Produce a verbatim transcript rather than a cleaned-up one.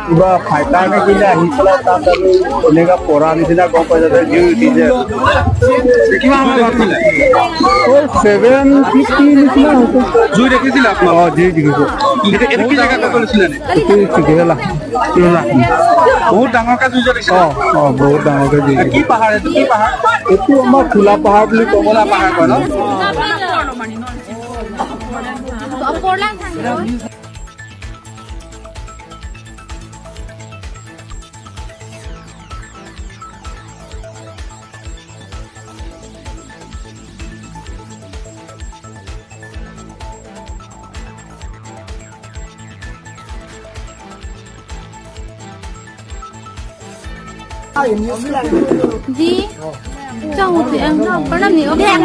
Kiba fighter ne kila ahi pala ta talu eneka pora nisina gom pai jate jui uthi je. কিমান সময় ঘৰত আছিলে? Oh, seven fifty nisina hobo. জুই দেখিছিলে আপোনালোকে? Oh, jui dekhi. এতিয়া, এতিয়া কি জেগাত কৰিছিলে নে? Etu Sikirela. বহুত ডাঙৰকে জুই জ্বলিছে। Oh, oh, বহুত ডাঙৰকে জুই। কি পাহাৰ এইটো? কি পাহাৰ? Etu amar Khula Pahar buli kobo. খোলা পাহাৰ কয় ন? Di. Chang uti em. Pranam ni. Okay, em.